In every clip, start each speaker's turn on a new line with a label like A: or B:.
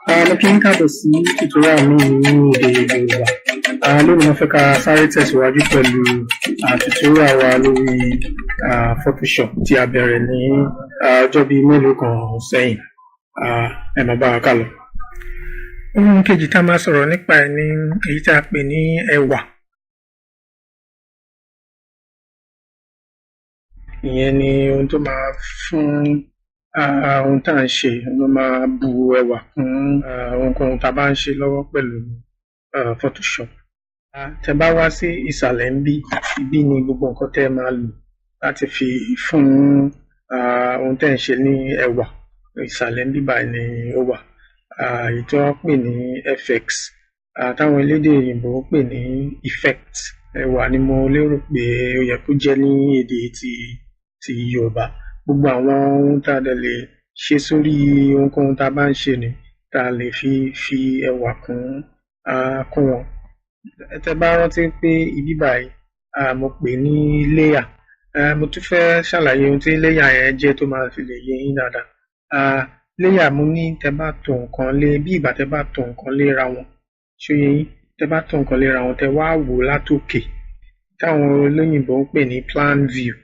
A: Mo kí yín káàbọ̀ sí tutorial míì ní èdè Yorùbá. Lónìí mo fẹ́ ká sáré tẹ̀síwájú pẹ̀lú tutorial wa lórí Photoshop tí a bẹ̀rẹ̀ ní ọjọ́ bíi mélòó kan sẹ́yìn. Ẹ máa bá wa ká lọ. Ohun kejì tá a máa sọ̀rọ̀ nípa ẹ̀ ni èyí tí a pè ní ẹwà. Ìyẹn ni ohun tó máa fún ohun tá à ń ṣe, ló máa bu ẹwà kún ohunkóhun tá a bá ń ṣe lọ́wọ́ pẹ̀lú Photoshop. Tẹ́ bá wá sí ìsàlẹ̀ ńbí, ibí ni gbogbo nǹkan tẹ́ máa lò láti fi fún ohun tẹ́ ń ṣe ní ẹwà. Ìsàlẹ̀ ńbí báyìí ni ó wà. Èyí tí wọ́n pè ní FX, táwọn elédè òyìnbó ń pè ní effect. Ẹwà ni mo lérò pé ó yẹ kó jẹ́ ní èdè ti Yorùbá. Gbogbo àwọn ohun tá a dẹ̀ lè ṣe sórí ohunkóhun tá a bá ń ṣe ni tá a lè fi fi ẹwà kún wọn. Tẹ́ bá rántí pé ibí báyìí mo pè ní layer. Mo tún fẹ́ ṣàlàyé ohun tí layer yẹn jẹ́ tó máa fi lè yé yín dáadáa. Layer, mo ní tẹ́ bá tò nǹkan lé, bí ìgbà tẹ́ bá tò nǹkan léra wọn, ṣó yé yín? Tẹ́ bá tò nǹkan léra wọn, tẹ́ wá wò látòkè, táwọn olóyìnbó ń pè ní plan view.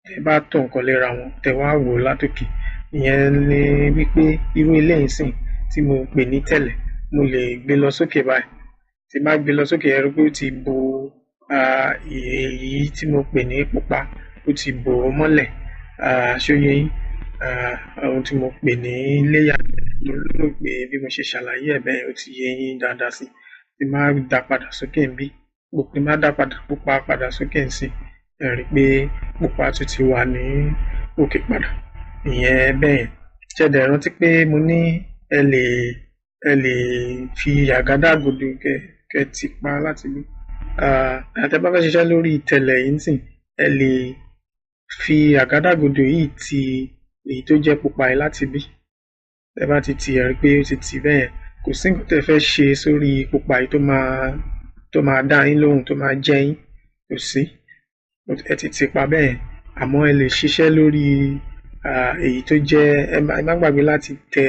A: Tẹ́ bá tò nǹkan léra wọn, tẹ́ wá wò látòkè, ìyẹn ni wípé irú eléyìí ńsìnyí tí mo pè ní tẹ̀lẹ̀, mo lè gbé lọ sókè báyìí. Tí n bá gbé lọ sókè, ẹ rí pé ó ti bo èyí tí mo pè ní pupa, ó ti bò ó mọ́lẹ̀. Ṣó yé yín? Ohun tí mo pè ní layer, mo lérò pé bí mo ṣe ṣàlàyé ẹ̀ bẹ́yẹn, ó ti yé yín dáadáa sí. Tí n bá dá padà sókè ńbí, tí n bá dá padà pupa padà sókè ńsìnyí, ẹ rí pé pupa tún ti wà ní òkè padà. Ìyẹn bẹ́yẹn. Ṣé ẹ dẹ̀ rántí pé mo ní ẹ lè fi àgádágodo kẹ́ tì pa láti ibí? Tẹ́ bá fẹ́ ṣiṣẹ́ lórí ìtẹ̀lẹ̀ yìí ńsìnyí, ẹ lè fi àgádágodo yìí ti èyí tó jẹ́ pupa yìí láti ibí. Tẹ́ bá ti tì, ẹ rí pé ó ti tì bẹ́yẹn. Kò sí nǹkan tẹ́ fẹ́ ṣe sórí pupa yìí tó máa dá yín lóhùn, tó máa jẹ́ yín. Kò sí. Ẹ ti tì pa bẹ́yẹn. Àmọ́ ẹ lè ṣiṣẹ́ lórí èyí tó jẹ́, ẹ má gbàgbé láti tẹ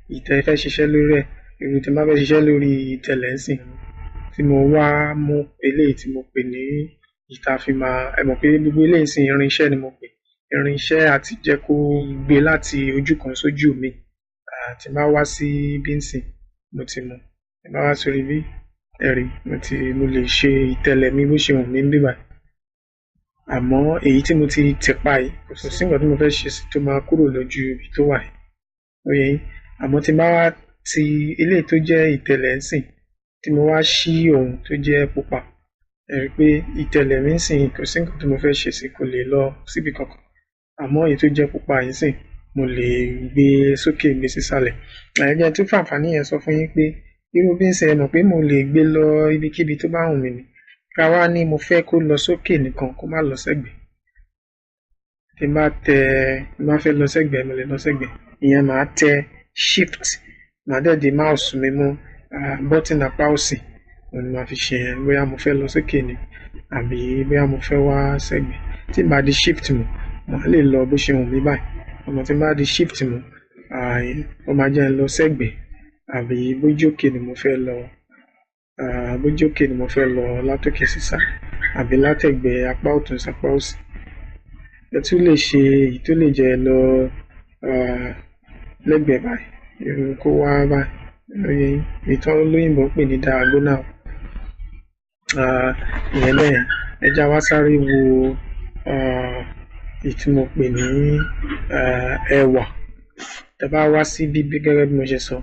A: èyí tẹ́ fẹ́ ṣiṣẹ́ lórí ẹ̀. Irú tí n bá fẹ́ ṣiṣẹ́ lórí ìtẹ̀lẹ̀ ńsìnyí, tí mo wá mú eléyìí tí mo pè ní èyí tá fi máa, ẹ mọ̀ pé gbogbo eléyìí ńsìnyí irinṣẹ́ ni mo pè. Irinṣẹ́ àti jẹ́ kó gbé láti ojú kan sójú míì. Tí n bá wá sí ibí ńsìnyí, mo ti mú. Tí n bá wá sórí ibí, ẹ rí, mo lè ṣe ìtẹ̀lẹ̀ mi bó ṣe wù mí níbí báyìí. Àmọ́ èyí tí mo ti tì pa yìí, kò sí nǹkan tí mo fẹ́ ṣe sí tó máa kúrò lójú ibi tó wà yìí. Ó yé yín? Àmọ́ tí n bá wá ti eléyìí tó jẹ́ ìtẹ̀lẹ̀ ńsìnyí, tí mo wá ṣí òun tó jẹ́ pupa, ẹ rí pé ìtẹ̀lẹ̀ mi ńsìnyí, kò sí nǹkan tí mo fẹ́ ṣe sí, kò lè lọ síbì kankan. Àmọ́ èyí tó jẹ́ pupa yìí ńsìnyí, mo lè gbé sókè, gbé sísàlẹ̀. Ẹ jẹ́ n tún fàǹfààní yẹn sọ fún yín pé irú bí ńsìnyí, ẹ mọ̀ pé mo lè gbé lọ ibikíbi tó bá wù mí ni. Ká wá ní mo fẹ́ kó lọ sókè nìkan, kó má lọ sẹ́gbẹ̀ẹ́. Tí n bá tẹ, tí n bá fẹ́ lọ sẹ́gbẹ̀ẹ́, mo lè lọ sẹ́gbẹ̀ẹ́. Ìyẹn màá tẹ shift, màá dẹ̀ di mouse mi mú button apá òsì, òun ni màá fi ṣe yẹn. Bóyá mo fẹ́ lọ sókè ni àbí bóyá mo fẹ́ wá sẹ́gbẹ̀ẹ́. Tí n bá di shift mú, màá lè lọ bó ṣe wù mí báyìí. Àmọ́ tí n bá di shift mú, ó máa jẹ́ n lọ sẹ́gbẹ̀ẹ́ àbí bójú òkè ni mo fẹ́ lọ, bójú òkè ni mo fẹ́ lọ látòkè sísàlẹ̀ àbí látẹ̀gbẹ́ apá ọ̀tún sápá òsì. Ẹ tún lè ṣe èyí tó lè jẹ́ lọ lẹ́gbẹ̀ẹ́ báyìí, irú kó wá báyìí. Ó yé yín? Èyí táwọn olóyìnbó ń pè ní diagonal. Ìyẹn bẹ́yẹn. Ẹ jẹ́ á wá sáré wo èyí tí mo pè ní ẹwà. Tẹ́ bá wá síbí gẹ́gẹ́ bí mo ṣe sọ,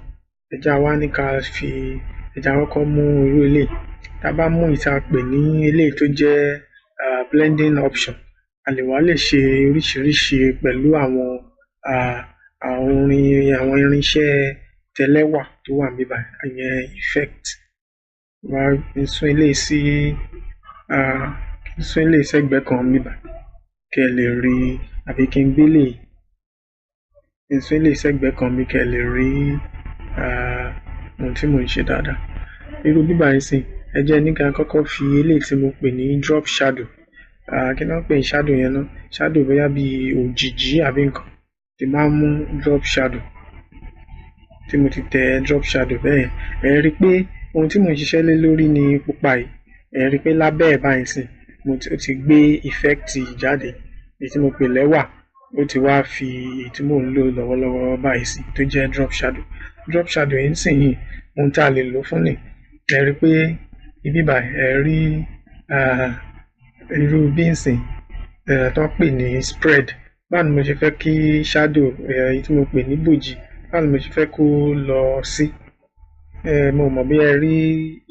A: ẹ jẹ́ á wá ní ká fi, ẹ jẹ́ á kọ́kọ́ mú irú eléyìí. Tá bá mú èyí tí a pè ní eléyìí tó jẹ́ blending option, a lè wá lè ṣe oríṣiríṣi pẹ̀lú àwọn irinṣẹ́ tẹlẹ́wà tó wà níbí báyìí, ìyẹn effect. Wá n sún eléyìí sí, kí n sún eléyìí sẹ́gbẹ̀ẹ́ kan níbí báyìí kẹ́ ẹ lè rí, àbí kí n gbé eléyìí, kí n sún eléyìí sẹ́gbẹ̀ẹ́ kan níbí kẹ́ ẹ lè rí ohun tí mò ń ṣe dáadáa. Irú ibí báyìí ńsìnyí, ẹ jẹ́ ní ká kọ́kọ́ fi eléyìí tí mo pè ní drop shadow. Kí ni wọ́n ń pè ní shadow yẹn ná? Shadow bóyá bí òjìjí àbí nǹkan. Tí n bá mú drop shadow, Tí mo ti tẹ drop shadow bẹ́ẹ̀, ẹ rí pé ohun tí mò ń ṣiṣẹ́ lé lórí ni pupa yìí. Ẹ rí pé lábẹ́ ẹ̀ báyìí sìn, mo ti ó ti gbé effect jáde, èyí tí mo pè lẹ́wà. Ó ti wá fi èyí tí mò ń lò lọ́wọ́lọ́wọ́ báyìí sí, tó jẹ́ drop shadow. Drop shadow yìí nísìnyìí, ohun tá a lè lò fún ni, ẹ rí pé ibi báyìí, ẹ rí irú bí nsìn tó ń pè ní spread. Báwo ni mo ṣe fẹ́ kí shadow, èyí tí mo pè ní bòjì, báwo ni mo ṣe fẹ́ kó lọ sí? Mo mọ̀ bí ẹ rí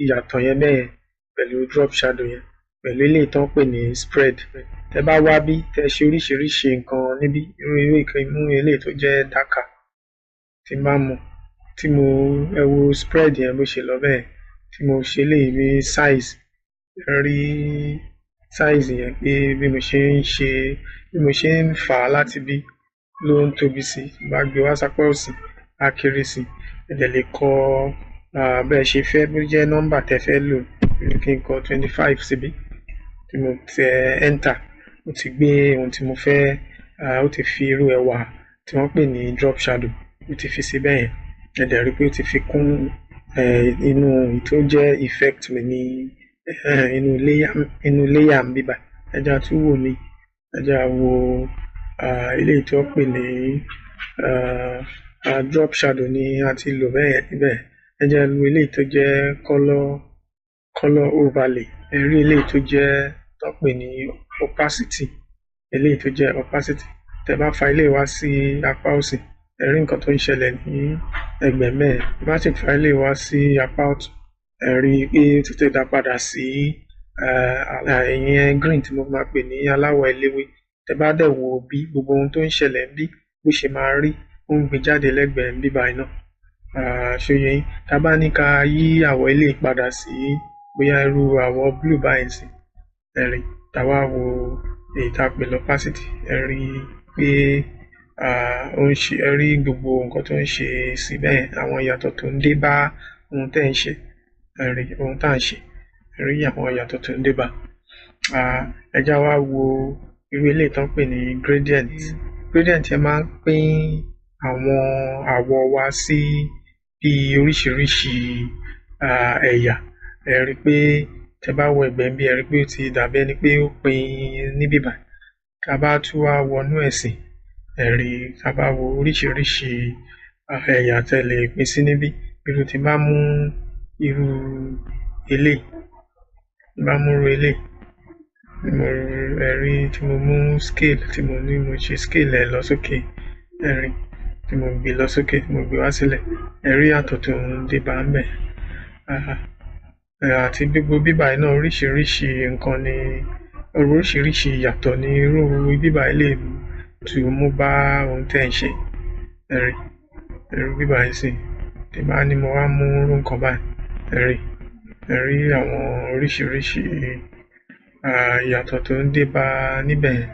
A: ìyàtọ̀ yẹn bẹ́yẹn pẹ̀lú drop shadow yẹn, pẹ̀lú eléyìí tó ń pè ní spread. Tẹ bá wá bí, tẹ ṣe oríṣiríṣi nǹkan níbí, irú irú ìkan mú eléyìí tó jẹ́ darker tí n bá mú, tí mo ẹ wo spread yẹn bó ṣe lọ bẹ́ẹ̀, tí mo ṣe eléyìí ní size, ẹ rí size yẹn pé bí mo ṣe ń ṣe, bí mo ṣe ń fà á láti bí ló ń tóbi sí. Tí n bá gbé wá sápá òsì, á kéré sí. Ẹ dẹ̀ lè kọ bẹ́ẹ̀ ṣe fẹ́, bó jẹ́ nọ́mbà tẹ fẹ́ lò, kí n kọ 25 síbí. Tí mo tẹ enter, ó ti gbé ohun tí mo fẹ́, ó ti fi irú ẹwà tí wọ́n pè ní drop shadow, ó ti fi sí bẹ́yẹn. Ẹ dẹ̀ rí pé ó ti fi kún inú èyí tó jẹ́ effect mi ní inú layer ń bí báyìí. Ẹ jẹ́ á tún wò míì. Ẹ jẹ́ á wo eléyìí tí wọ́n pè ní drop shadow ni a ti lò bẹ́yẹn níbẹ̀. Ẹ jẹ́ á lo eléyìí tó jẹ́ color overlay. Ẹ rí eléyìí tó jẹ́ tó pè ní opacity, eléyìí tó jẹ́ opacity. Tẹ bá fa eléyìí wá sí apá òsì, ẹ rí nǹkan tó ń ṣẹlẹ̀ ní ẹ̀gbẹ́ mẹ́ẹ̀. Tẹ bá sì fa eléyìí wá sí apá ọ̀tún, ẹ rí i pé ó tètè dá padà sí ìyẹn green tí mo máa pè ní aláwọ̀ eléwé. Tẹ bá dẹ̀ wo bí gbogbo ohun tó ń ṣẹlẹ̀ níbí bó ṣe máa rí, ó ń gbé jáde lẹ́gbẹ̀ẹ́ níbí báyìí náà. Ṣó yé yín? Tá bá ní ká yí àwọ̀ eléyìí padà sí bóyá irú àwọ̀ blue báyìí nísìnyí, ẹ rí, tá wá wo èyí tá pè ní opacity, ẹ rí pé ó ń ṣe, ẹ rí gbogbo nǹkan tó ń ṣe síbẹ̀ yẹn, àwọn ìyàtọ̀ tó ń dé bá ohun tẹ́ ń ṣe, ẹ rí ohun tá ń ṣe, ẹ rí àwọn ìyàtọ̀ tó ń dé bá. Ẹ jẹ́ á wá wo irú eléyìí tó ń pè ní gradient. Gradient yẹn máa ń pín àwọn àwọ̀ wa sí bí oríṣiríṣi ẹ̀yà. Ẹ rí pé tẹ bá wo ẹ̀gbẹ́ ńbí, ẹ rí pé ó ti dàbí ẹni pé ó pín níbí báyìí. Tá bá tún wá wọnú ẹ̀ sí, ẹ rí, tá bá wo oríṣiríṣi ẹ̀yà tẹ lè pín sí níbí. Irú tí n bá mú irú eléyìí, tí n bá mú irú eléyìí, tí mo ẹ rí tí mo mú scale, tí mo ní mo ṣe scale ẹ̀ lọ sókè, ẹ rí tí mo gbé lọ sókè, tí mo gbé wá sílẹ̀, ẹ rí ìyàtọ̀ tó ń dé bá ńbẹ̀. Àti gbogbo ibí báyìí náà, oríṣiríṣi nǹkan ni, oríṣiríṣi ìyàtọ̀ ní irú ibí báyìí lè tún mú bá ohun tẹ́ ń ṣe. Ẹ rí, irú ibí báyìí nísìnyí, tí n bá ní mo wá mú irú nǹkan báyìí, ẹ rí, ẹ rí àwọn oríṣiríṣi ìyàtọ̀ tó ń dé bá níbẹ̀ yẹn.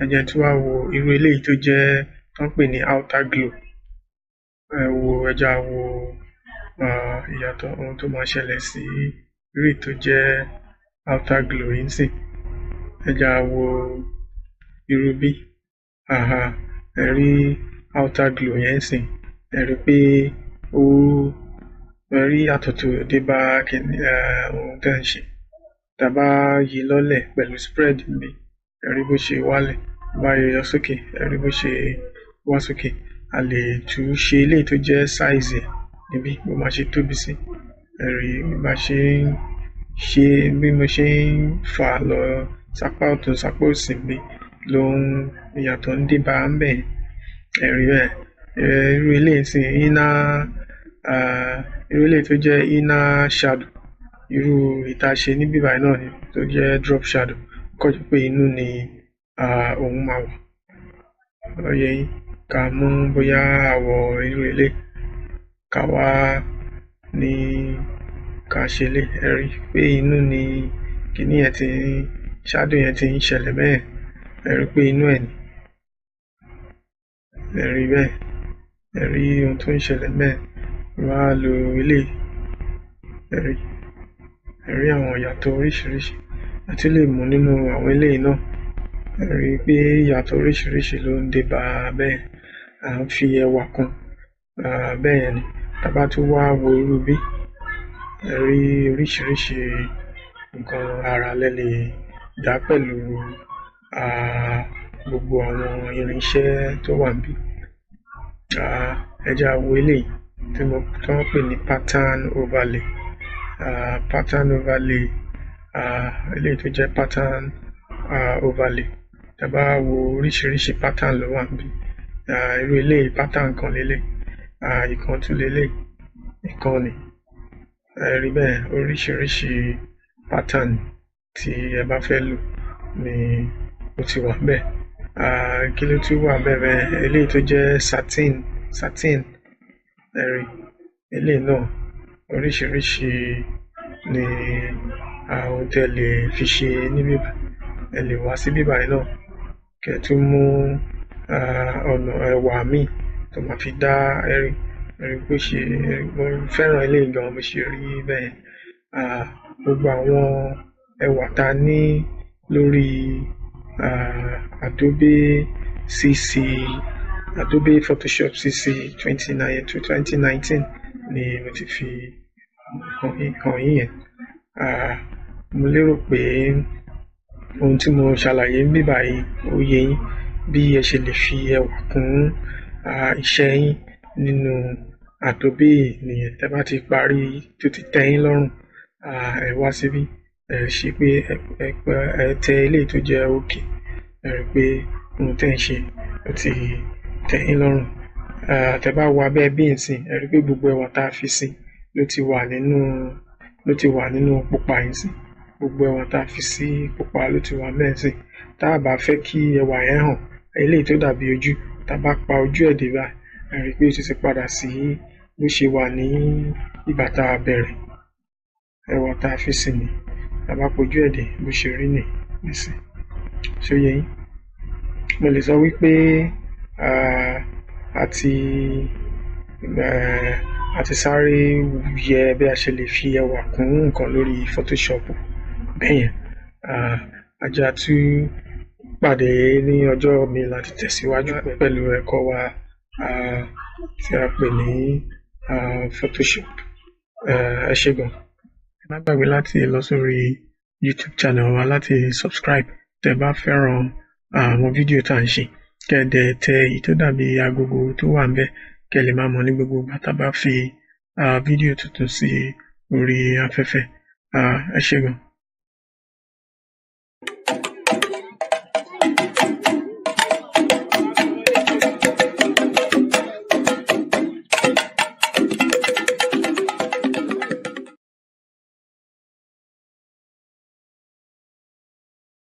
A: Ẹ jẹ́ n tún wá wo irú eléyìí tó jẹ́ tó ń pè ní outer glow. Ẹ wo, ẹ jẹ́ á wo ìyàtọ̀ ohun tó máa ṣẹlẹ̀ sí irú èyí tó jẹ́ outer glow yìí nísìnyí. Ẹ jẹ́ á wo irú bí, ẹ rí outer glow yẹn nísìnyí, ẹ rí pé ó, ẹ rí ìyàtọ̀ tó dé bá kíní ohun tẹ́ ń ṣe. Tá bá yí lọ́lẹ̀ pẹ̀lú spread níbí, ẹ rí bó ṣe wálẹ̀. Tá bá yí lọ sókè, ẹ rí bó ṣe wá sókè. A lè tún ṣe eléyìí tó jẹ́ size ẹ̀ níbí, bó máa ṣe tóbi sí. Ẹ rí bí bá ṣe ń ṣe, bí mo ṣe ń fà á lọ sápá ọ̀tún sápá òsì níbí ló ń ìyàtọ̀ ń dé bá ńbẹ̀ yẹn. Ẹ rí bẹ́ẹ̀. Irú eléyìí nísìnyí, inner irú eléyìí tó jẹ́ inner shadow, irú èyí tá ṣe níbí báyìí náà ni tó jẹ́ drop shadow. Ó kàn jẹ́ pé inú ni òun máa wà. Ó yé yín? Ká mú bóyá àwọ̀ irú eléyìí, ká wá ní ká ṣe eléyìí. Ẹ rí pé inú ni kíní yẹn ti ń, shadow yẹn ti ń ṣẹlẹ̀ bẹ́ẹ̀. Ẹ rí pé inú ẹ̀ ni. Ẹ rí bẹ́ẹ̀. Ẹ rí ohun tó ń ṣẹlẹ̀ ńbẹ̀. Wá lo eléyìí. Ẹ rí, ẹ rí àwọn ìyàtọ̀ oríṣiríṣi. A tún lè mú nínú àwọn eléyìí náà. Ẹ rí pé ìyàtọ̀ oríṣiríṣi ló ń dé bá bẹ́ẹ̀. À ń fi ẹwà kún. Bẹ́ẹ̀ ni. Tá bá tún wá wo irú bí, ẹ rí oríṣiríṣi nǹkan ara lẹ lè dá pẹ̀lú gbogbo àwọn irinṣẹ́ tó wà níbí. Ẹ jẹ́ á wo eléyìí tí wọ́n pè ní pattern overlay. Pattern overlay, eléyìí tó jẹ́ pattern overlay. Tá bá wo oríṣiríṣi pattern ló wà níbí. Irú eléyìí pattern kan leléyìí, ìkan tún leléyìí, ìkan ni. Ẹ rí bẹ́ẹ̀, oríṣiríṣi pattern tí ẹ bá fẹ́ lò ni ó ti wà níbẹ̀. Kí ló tún wà níbẹ̀ bẹ́ẹ̀? Eléyìí tó jẹ́ satin, ẹ rí eléyìí náà, oríṣiríṣi ni ohun tí ẹ lè fi ṣe níbí báyìí. Ẹ lè wá síbí báyìí náà kí ẹ tún mú ọ̀nà ẹwà míì tó máa fi dá. Ẹ rí, ẹ rí bó ṣe, mo fẹ́ràn eléyìí gan bó ṣe rí bẹ́ẹ̀. Gbogbo àwọn ẹwà tá a ní lórí Adobe CC, Adobe Photoshop CC 2019 ni mo ti fi hàn yín yẹn. Mo lérò pé ohun tí mo ṣàlàyé níbí báyìí ó yé yín bí ẹ ṣe lè fi ẹwà kún iṣẹ́ yín nínú Adobe nìyẹn. Tẹ́ bá ti parí tó ti tẹ́ yín lọ́rùn, ẹ wá síbí, ẹ ṣe pé ẹ tẹ eléyìí tó jẹ́ òkè, ẹ rí pé ohun tẹ́ ń ṣe ó ti tẹ́ yín lọ́rùn. Tẹ́ bá wo abẹ́ bí nsìn, ẹ rí pé gbogbo ẹwà tá a fi sí ló ti wà nínú, ló ti wà nínú pupa yìí sìn. Gbogbo ẹwà tá a fi sí pupa ló ti wà ńbẹ̀ ńsìn. Tá a bá fẹ́ kí ẹwà yẹn hàn, eléyìí tó dàbí ojú, tá a bá pa ojú ẹ̀ dé báyìí, ẹ rí pé ó ti ti padà sí bó ṣe wà ní ìgbà tá a bẹ̀rẹ̀. Ẹwà tá a fi sí ni, tá a bá pojú ẹ̀ dé, bó ṣe rí nì nísìn. Ṣó yé yín? Mo lè sọ wípé a ti sáré yẹ bí a ṣe lè fi ẹwà kún nǹkan lórí Photoshop bẹ́yẹn. A jẹ́ á tún pàdé ní ọjọ́ mi láti tẹ̀síwájú pẹ̀lú ẹ̀kọ́ wa tí a pè ní Photoshop. Ẹ ṣé gan. Ẹ má gbàgbé láti lọ sórí YouTube channel wa láti subscribe tẹ́ bá fẹ́ràn àwọn fídíò tá à ń ṣe. Kẹ́ ẹ dẹ̀ tẹ èyí tó dàbí agogo tó wà ńbẹ̀ kẹ́ ẹ lè máa mọ̀ ní gbogbo ìgbà tá a bá fi fídíò tuntun sí orí afẹ́fẹ́. Ẹ ṣé gan.